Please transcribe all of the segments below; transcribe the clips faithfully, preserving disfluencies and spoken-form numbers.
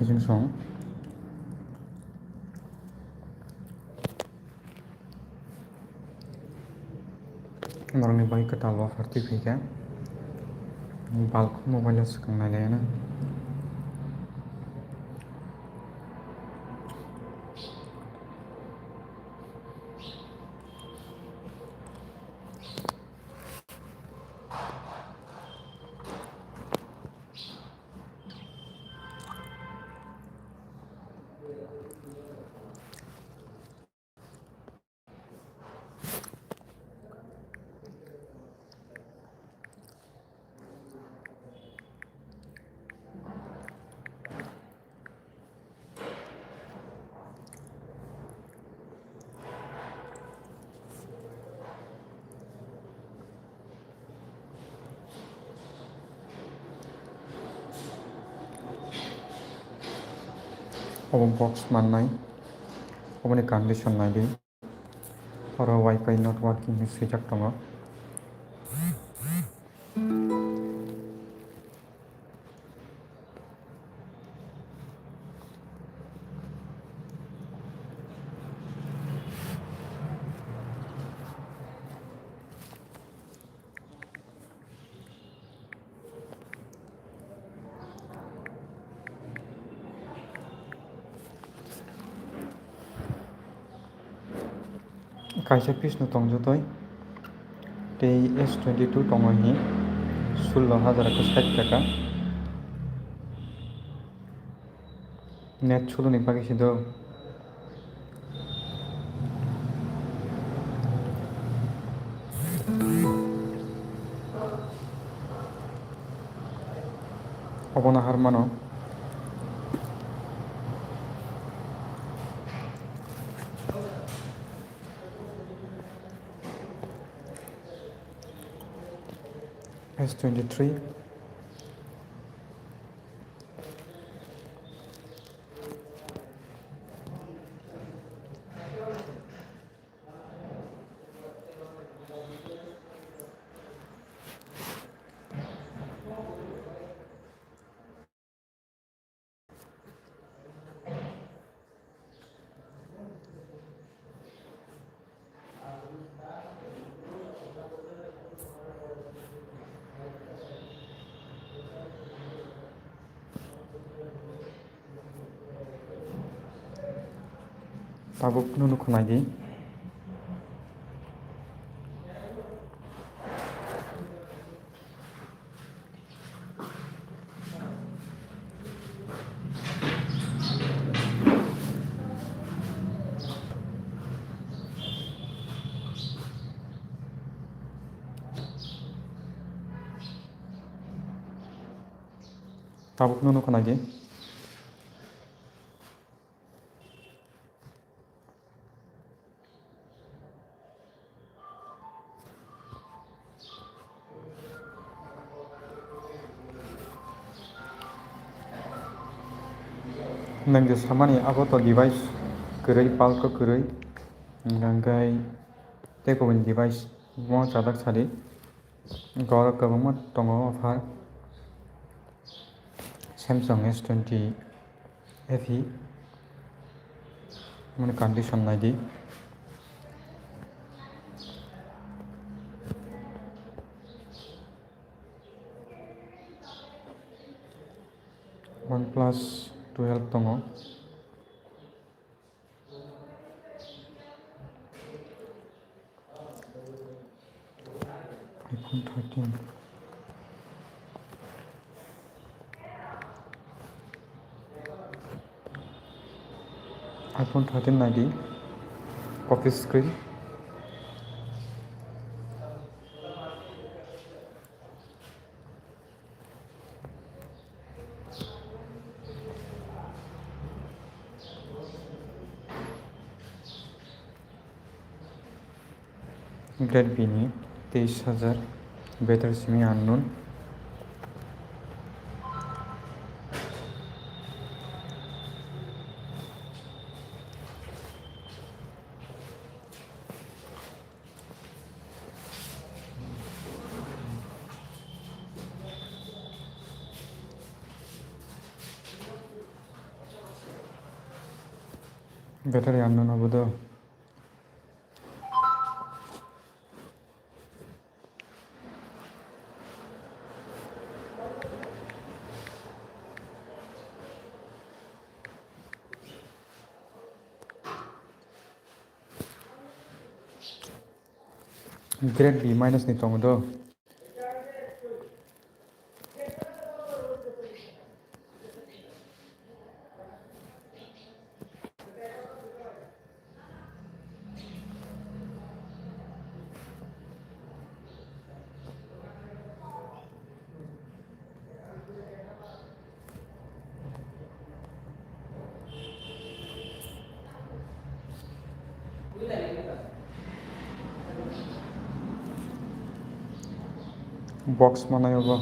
Jing song. Norokni bai kwtal offer twi phaikha. Bulk mobile o swkang nai laina. Obo box mannai, oboni condition naidi. Oro wifi not working hinwi swijak tongo. Kaisa piece no tong jotoi. Tei S twenty two tongo hi sullo hajar ekso sait taka. Net suloni bagwi se do. Obono har mano. S twenty three. Tabuk nunu khwnai di. Tabuk nunu khwnai di. Nang je samani abo to device kwrwi, bulk kwrwi, hwnkhe tei kubun device bo chajak sadi. Borok kwbangma tongo offer. Samsung S twenty F E mani condition naidi. OnePlus twelve tongo. iPhone thirteen. iPhone thirteen naidi, coffee screen. Grade B ni teis hajar, battery simi unknown. Battery ano no bodo. Grade B minus ni tongo do. Box manai obo.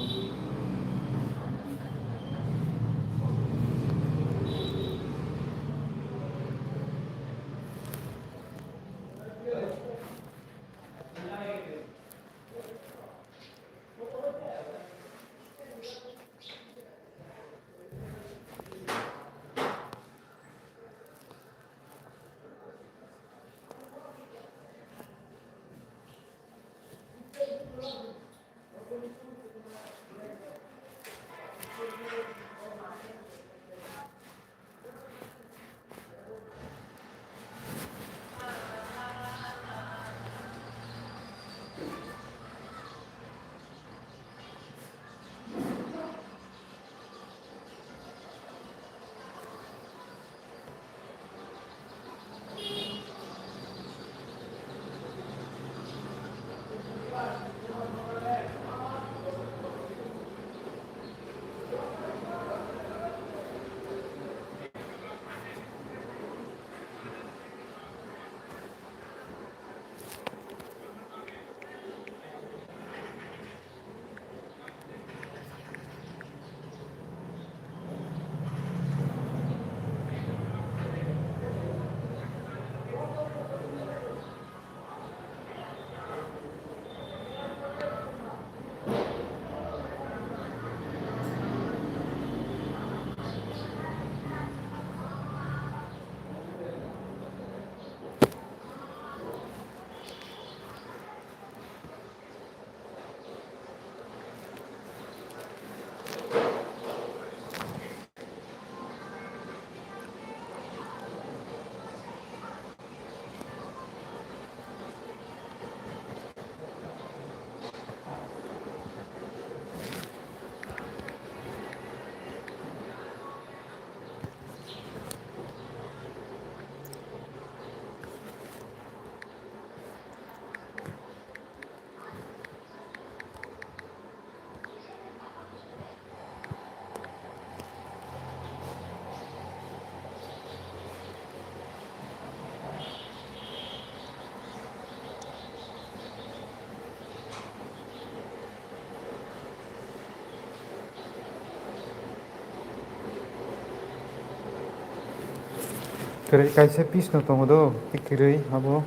Kwrwi kaisa piece no tongo do, tei kwrwi abo.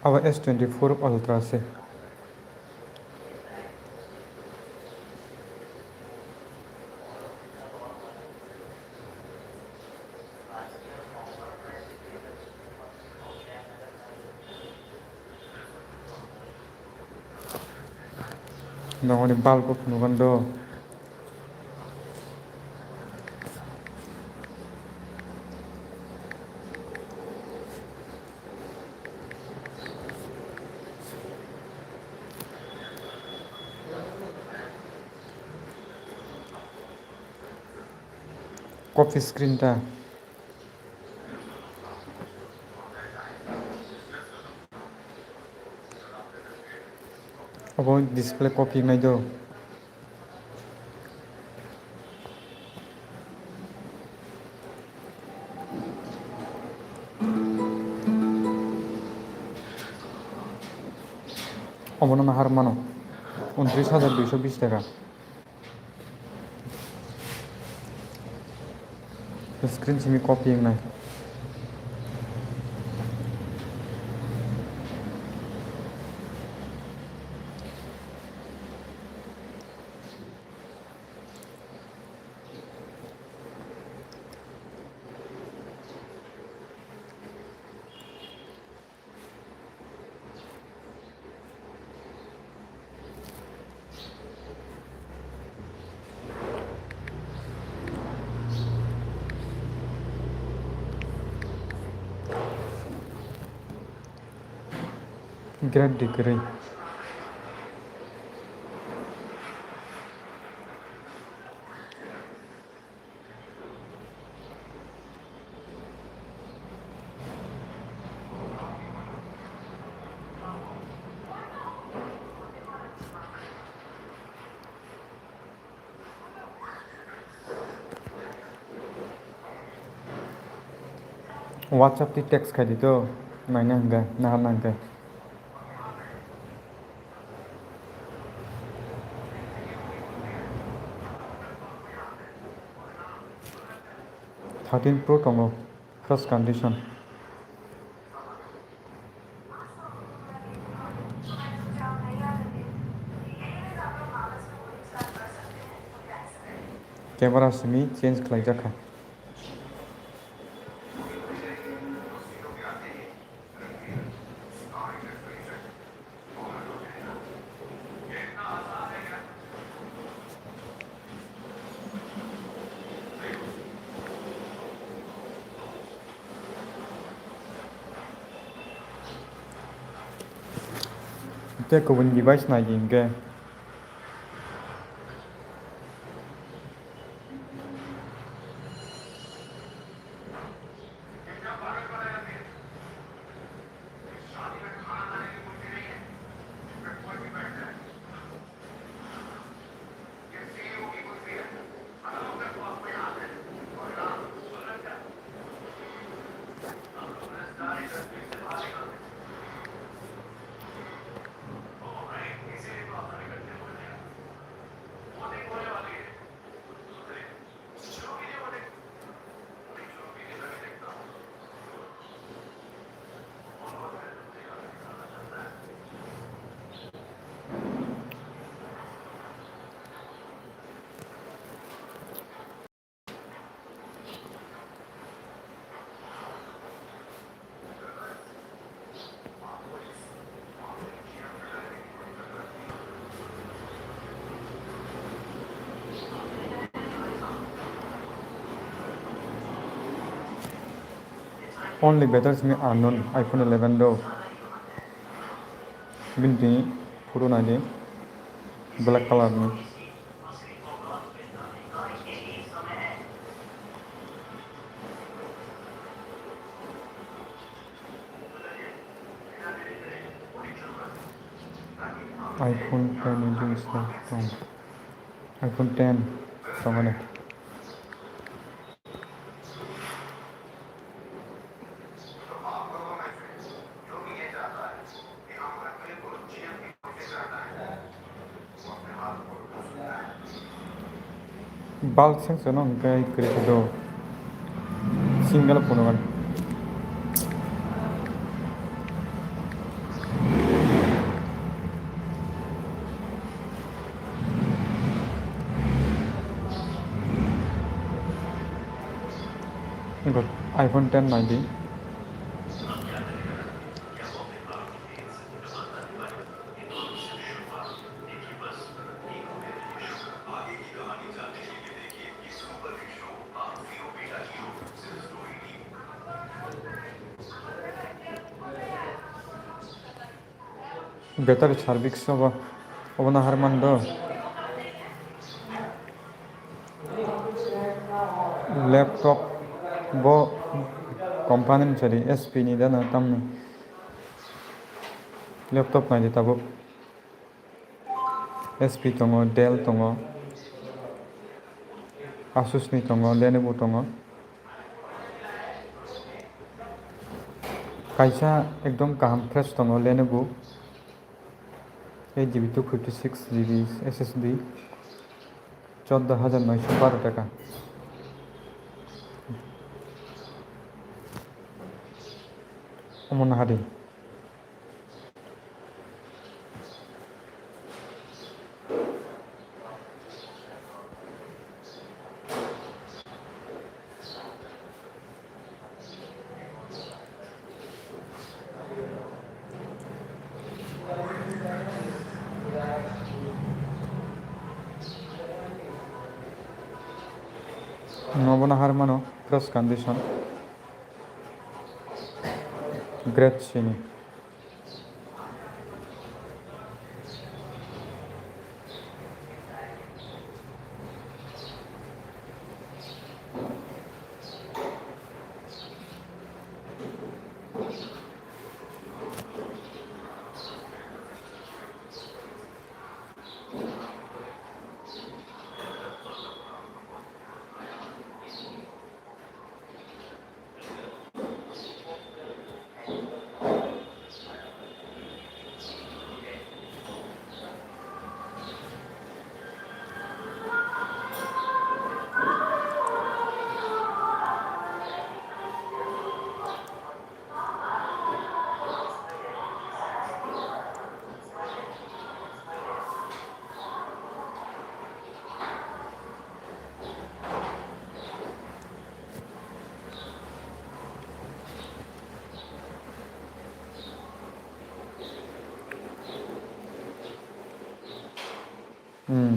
Abo S twenty-four Ultra se. Nongni bulb o phunukgwi do. Coffee screen ta. Abo display coffee nai do. Obono ma har mano untris hajar duiso bis taka. Screen simi copy wngnai. Great degree. WhatsApp twi text khai di to, naina hwnkhe, naharna hwnkhe. Thirteen pro tongo, first condition. Camera simi change khlaijak kha. Tei kubun device nai di hwnkhe. Only battery simi unknown iPhone eleven do. Bini tini photo nai di, black color ni. iPhone ten engine tong. iPhone ten tongani. Bulk section o hwnkhe kwrwi khe do single phone o. Ego iPhone ten nai di. Battery service obo, obo no har mando. Laptop bo company ni sari, H P ni da na tamni. Laptop nai di tabuk. H P tongo, Dell tongo, Asus ni tongo, Lenovo tongo. Kaisa ekdom kaham fresh tongo Lenovo, eight G B two fifty six G B S S D, choddo hajar noisho baro taka. Mona hari. Nobono har mano, cross condition. Great sini. Hmm.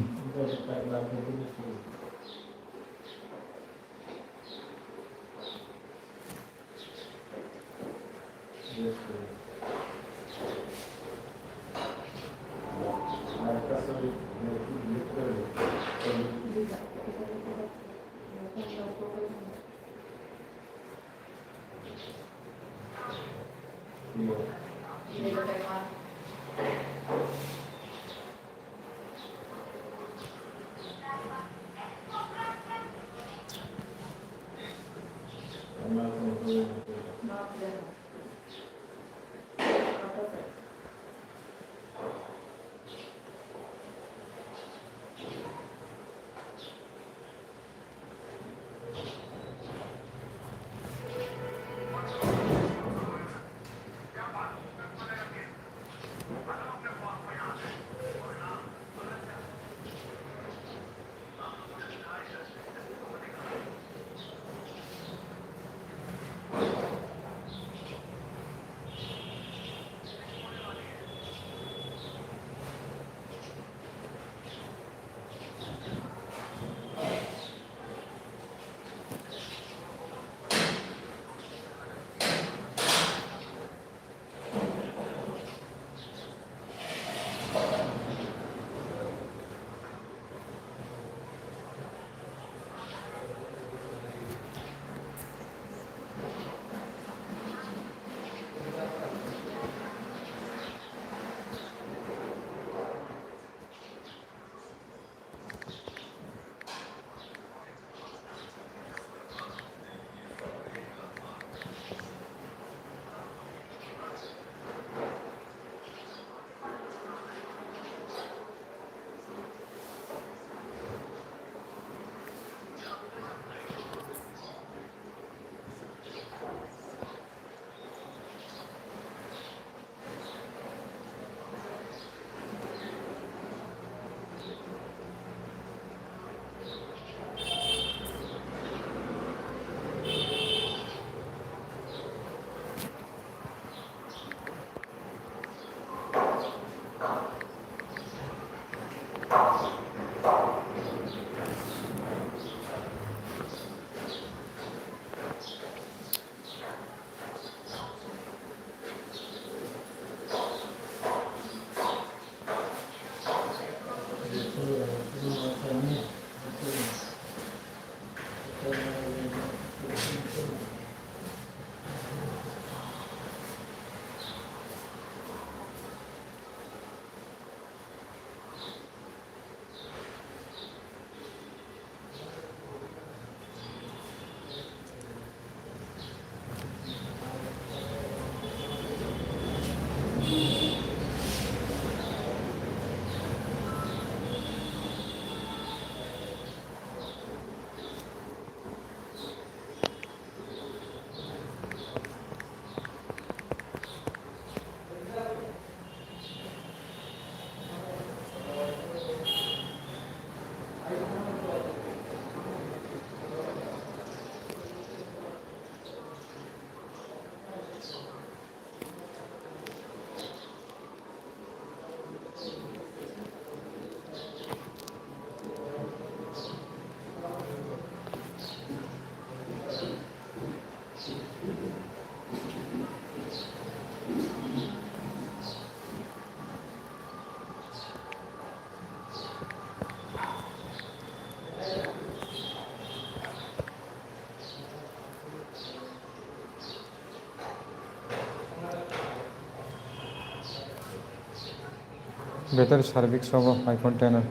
Better service sobo iPhone ten o.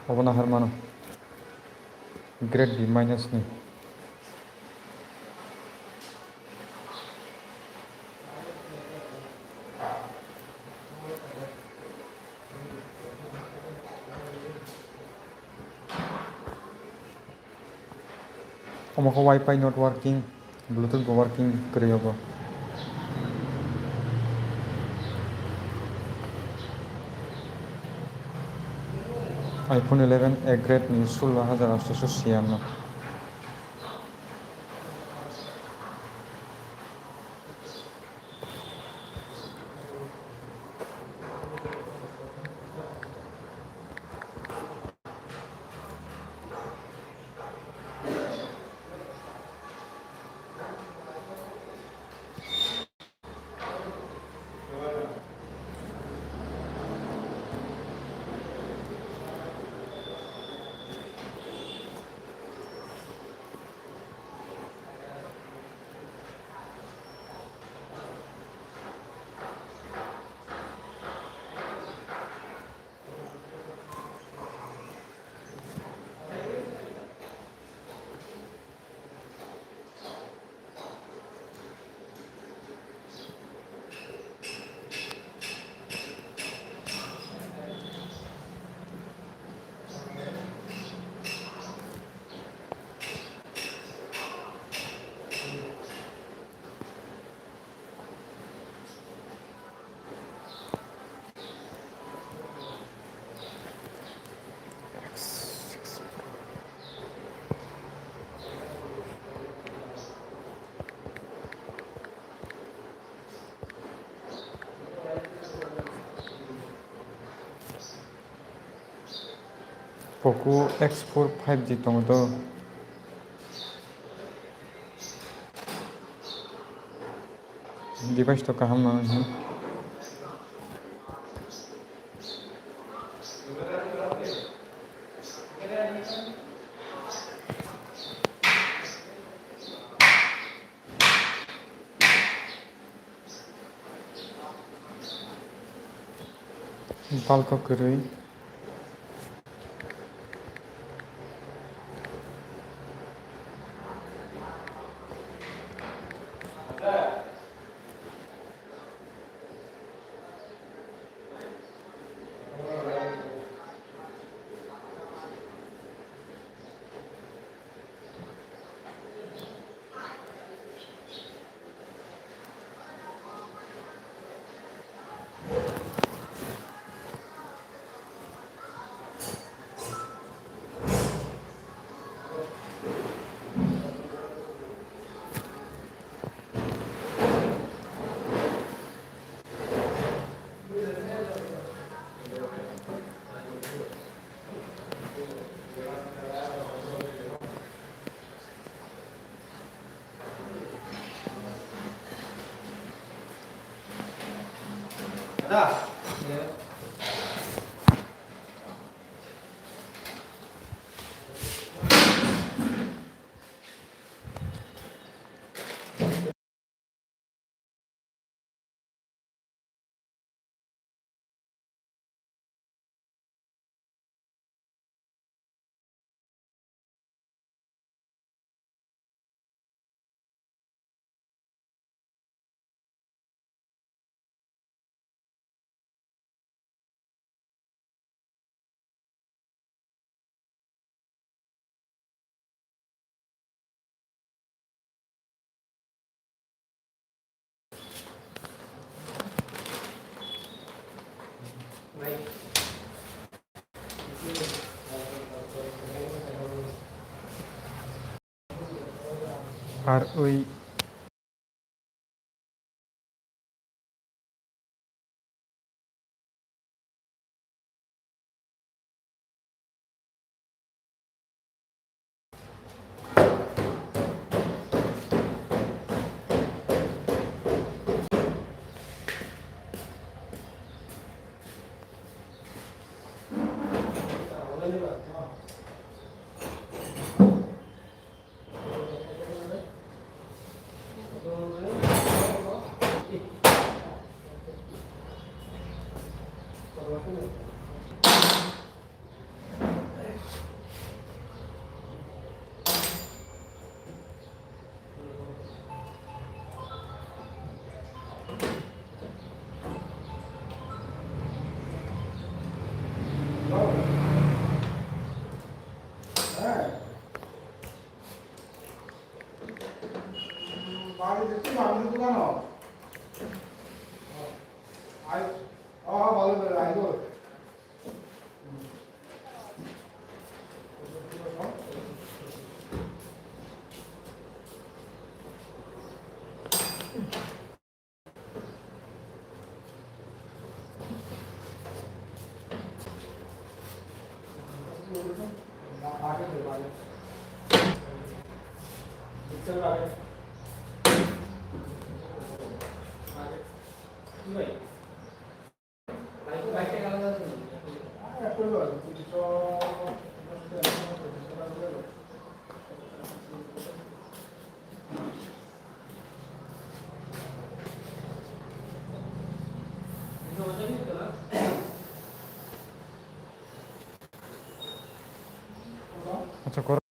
Obono har mano. Grade B minus ni. Omo khe Wi-Fi not working, Bluetooth bo working kwrwi obo. iPhone eleven A grade ni sullo hajar aatso siyanno. Poco X four five G tongo do. Device to kaham nang. Balko kwrwi. Ar ui. হ্যাঁ। উম, বাড়ি দেখতে পারবি দোকানও। আয়, ও, ভালো করে আয় গো। Acha, kor-